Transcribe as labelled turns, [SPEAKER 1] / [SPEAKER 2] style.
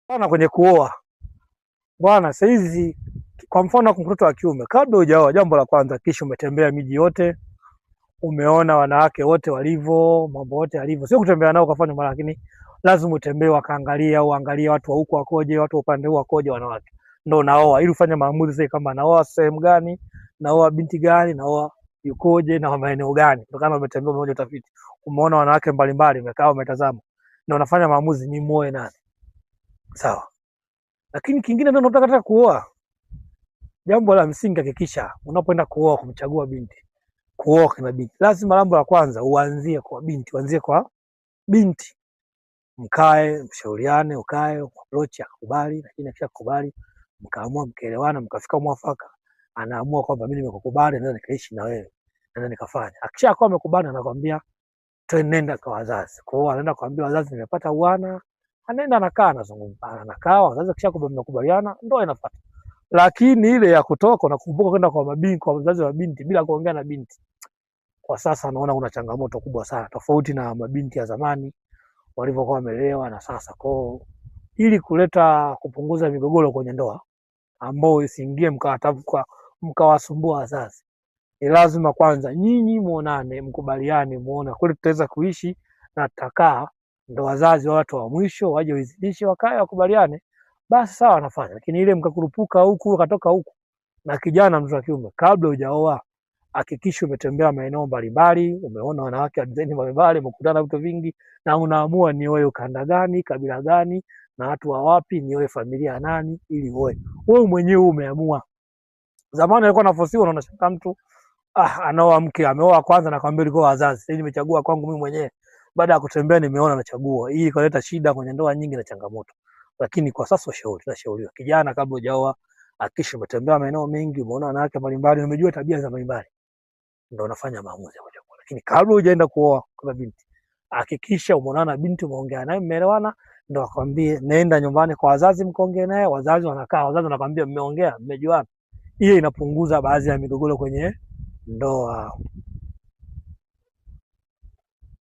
[SPEAKER 1] Sana kwenye kuoa bwana, sasa hizi kwa mfano kwa mtoto wa kiume, kabla hujaoa, jambo la kwanza kisha umetembea miji yote, umeona wanawake wote walivyo, mambo yote yalivyo. Sio kutembea nao kafanya mara, lakini lazima utembee, wakaangalia, uangalie watu wa huku wakoje, watu wa upande huu wakoje, wanawake ndio naoa, ili ufanye maamuzi sasa, kama naoa sehemu gani, naoa binti gani, naoa yukoje na maeneo gani, kutokana umetembea, umeona utafiti, umeona wanawake mbalimbali, umekaa umetazama, na unafanya maamuzi, ni muoe nani. Sawa. Lakini kingine ndio unataka kuoa, jambo la msingi, hakikisha unapoenda kuoa, kumchagua binti, kuoa kuna binti, lazima jambo la kwanza uanzie kwa binti, uanzie kwa binti, mkae mshauriane, ukae approach, akakubali. Lakini akishakubali, mkaamua, mkaelewana, mkafika mwafaka, anaamua kwamba mimi nimekukubali, naweza nikaishi na wewe, naweza nikafanya. Akishakuwa amekubali, anakwambia nenda kwa wazazi. Kwa hiyo anaenda kuambia wazazi, nimepata bwana, anaenda anakaa, anazungumza, anakaa, wazazi akishakuwa mmekubaliana, ndoa inafuata. Lakini ile ya kutoka nakumbuka kwenda kwa mabinti, kwa wazazi wa binti bila kuongea na binti, kwa sasa naona kuna changamoto kubwa sana, tofauti na mabinti ya zamani walivyokuwa wamelelewa na sasa. Kwa ili kuleta kupunguza migogoro kwenye ndoa ambao isiingie mkawasumbua wazazi, ni lazima kwanza nyinyi muonane, mkubaliane, muone kweli tutaweza kuishi na tutakaa, ndo wazazi wa watu wa mwisho waje waidhinishe, wakae wakubaliane, basi sawa, wanafanya. Lakini ile mkakurupuka huku ukatoka huku, na kijana, mtoto wa kiume, kabla hujaoa hakikisha umetembea maeneo mbalimbali, umeona wanawake wa design mbalimbali, umekutana vitu vingi, na unaamua ni wewe ukanda gani, kabila gani, na watu wa wapi, ni wewe familia ya nani, ili uoe wewe mwenyewe umeamua. Zamani alikuwa anafosiwa, unaona shaka mtu anaoa mke, ameoa kwanza na kwambia ilikuwa wazazi, sasa nimechagua kwangu mimi mwenyewe, baada ya kutembea nimeona nachagua. Hii ikaleta shida kwenye ndoa nyingi na changamoto. Lakini kwa sasa ushauri, tunashauriwa kijana, kabla hujaoa hakikisha umetembea maeneo mengi, umeona wanawake mbalimbali, umejua tabia za mbalimbali, ndio unafanya maamuzi ya kuchagua. Lakini kabla hujaenda kuoa kwa binti, hakikisha umeonana na binti, umeongea naye, mmeelewana, ndio akwambie nenda nyumbani kwa wazazi mkaongee naye. Wazazi wanakaa, wazazi wanakwambia mmeongea, mmejuana. Hiyo inapunguza baadhi ya migogoro kwenye ndoa.